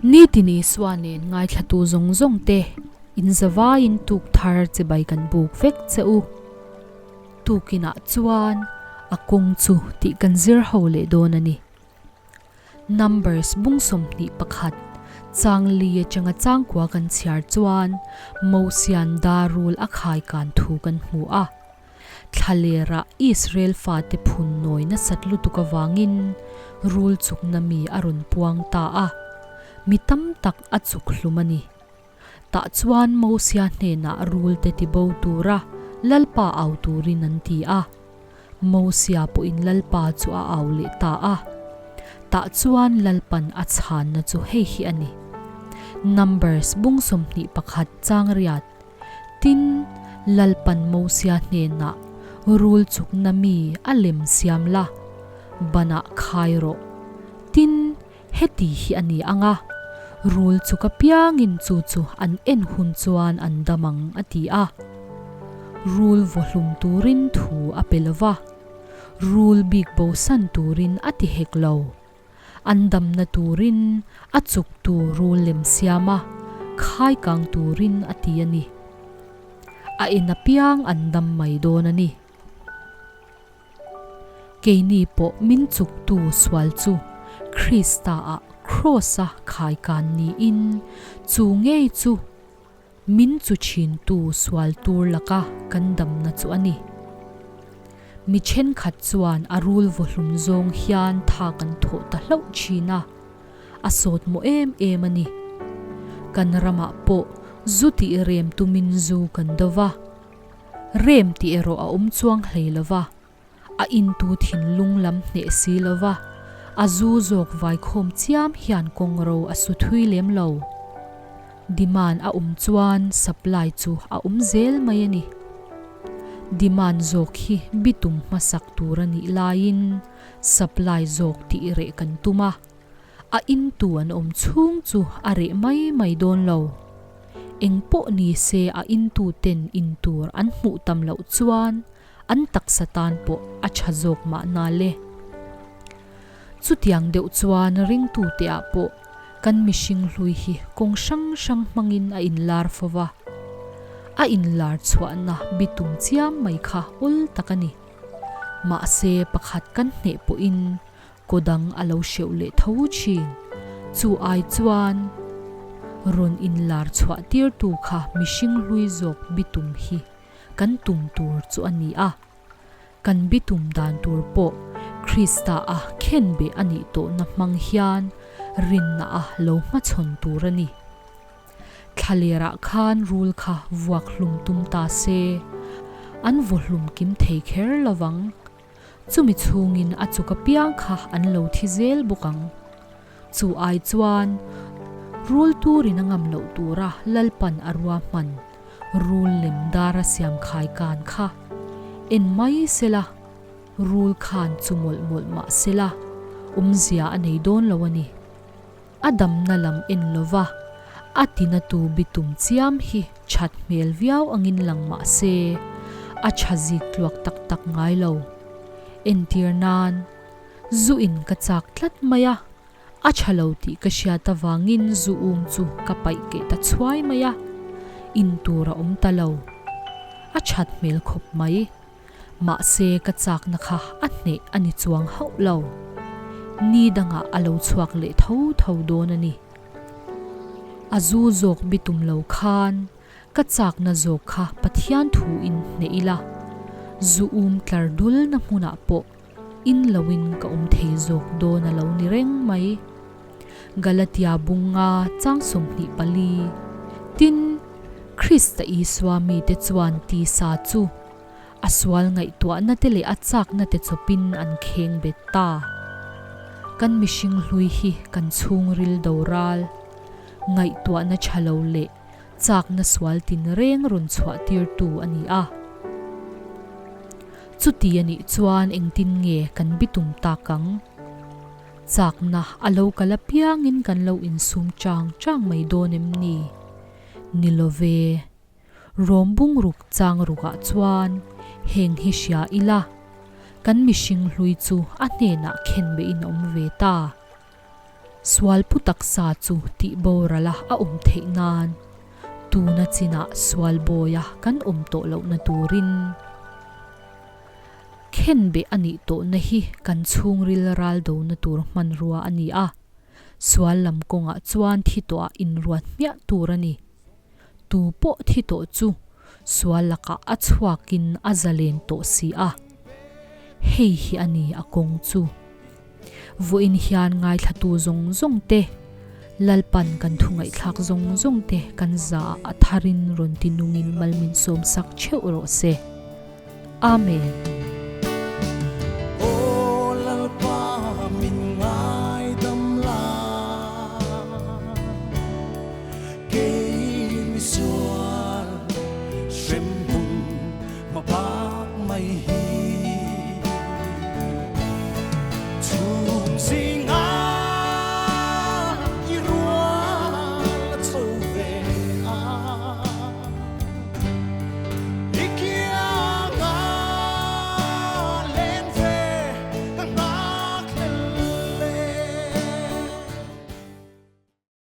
Nitin Isua nen ngaithlatu zawng zawng te in zavaiin tuk thar chibai kan buk vek che u. Tukinah chuan a kawng chu tih kan zir ho leh dawn a ni. Numbers bung 21, chang li atanga changkua kan chhiar chuan Mosian darul a khai kan thu kan hmu a. Thlalera Israel fate phun nawi nasat lutuk avangin rul chukna mi a rawn puang ta a, mi tam tak a chuk hlum a ni. Tah chuan Mosia hnenah rul te tibo tura Lalpa au turin an ti a. Mosia pawhin Lalpa chu a au leh ta a. Tah chuan Lalpan a chhanna chu hei hi a ni. Numbers bung 21 chang riat. Tin, Lalpan Mosia hnenah, Rul chukna mi a lem siam la, banah khai rawh. Tin, heti hi a ni ang a, rul chuk apiangin chu chu an en hun chuan an dam ang, a ti a. Rul vawhlum turin thu a pe lo va, rul bik bosan turin a ti hek lo. An damna turin a chuktu rul lem siam a, khai kang turin a ti a ni. A en apiang an dam mai dawn a ni. Keini pawh min chuktu sual chu Krista ah Kraws-a khai kan niin chu ngei chu Min chu thintu sual tur laka kan damna chu a ni. Mi thenkhat chuan a rul vawhlum zawng hian tha kan thawh ta hlauh thin a, a sawt maw em em a ni. Kan ramah pawh zu tih rem tumin zu kan do va, rem tih erawh a awm chuang hlei lo va. A intu thinlung lam hneh si lo va, a zu zawk vaikhawm chiam hian kawngro a su thui lem lo. Demand a awm chuan supply chu a awm zel mai a ni. Demand zawk hi bitum hmasak tur a nih laiin supply zawk tih reh kan tum a, a intu an awm chhung chu a reh mai mai dawn lo. Eng pawh ni se a intu ten in tur an hmuh tam loh chuan an taksa tan pawh a tha zawk mahna le. Chutiang deuh chuan ringtute ah pawh kan mihring hlui hi kawng hrang hrang hmangin a inlar fo va. A inlar chhuahna bitum chiam mai kha awl tak a ni. Mahse pakhat kan hneh pawhin kaw dang a lo hreuh leh tho thin. Chu ai chuan rawn inlar chhuah tirtu kha mihring hlui zawk bitum hi kan tum tur chu a ni a, kan bitum dan tur pawh Krista a khenbeh a nih tawhna hmang hian rinna a lo hmachhawn tur a ni. Thlalerah khan rul kha vuak hlum tum ta se, an vaw hlum kim thei kher lo vang. Chumi chhungin a chuk apiang kha an lo thi zel bawk ang. Chu ai chuan rul turin a ngam loh tura Lalpan a ruahman rul lem dara siam khai kan kha en mai sela, rul khan chu mawlh mawlh mah sela awmzia a nei dawn lo a ni. A damna lam en lova a tinatu bitum chiam hi that hmel viau angin lang mah se a tha zik tluak tak tak ngai lo. Entir nan. Zu in ka chak tlat mai a, a tha lo tih ka hriat avangin zu um chu ka paih keh ta chhuai mai a, in tur a awm ta lo. A that hmel khawp mai. Mahse ka chakna kha a hneh a ni chuang hauh lo. Ni dangah a lo chhuak leh tho tho dawn a ni. A zu zawk bitum lo khan Ka chakna zawk kha Pathian thu in hneh ila, zu um tlar dul na hmunah pawh in loin ka awm thei zawk dawn a lo ni reng mai. Galatia bunga chang 24. Tin, Krista Isua mite chuan tisa chu a sual ngaihtuahna te leh a chakna te chawpin an kheng bet ta. Kan mihring hlui hi kan chhungril doral, ngaihtuahna tha lo leh chakna sual tin reng rawn chhuah tirtu a ni a. Chuti a nih chuan engtin nge kan bitum tak ang? Chakna a lo kal apiangin kan lo insum chang chang mai dawn em ni? Ni lo ve. Rawm bungruk chang rukah chuan heng hi hria ila, kan mihring hlui chu a hnenah khenbehin a awm ve ta. Sual pu taksa chu tih borala a awm theih nan tuna chinah sual bawia kan awm tawh lohna turin khenbeh a nih tawhna hi kan chhungril ral dona tur hmanrua a ni a, sual lam kawngah chuan thi tawhah inruat hmiah tur a ni. Tu pawh thi tawh chu sual lakah a chhuakin a zalen tawh si a. Hei hi a ni a kawng chu. Vawiin hian ngaithlatu zawng zawng te, Lalpan kan thu ngaihthlak zawng zawng te kan za ah a tharin rawn ti nungin mal min sawm sak theuh rawh se. Amen. Aw Lalpa min ngaidam la, kei misual hremhmun hma bak mai hi.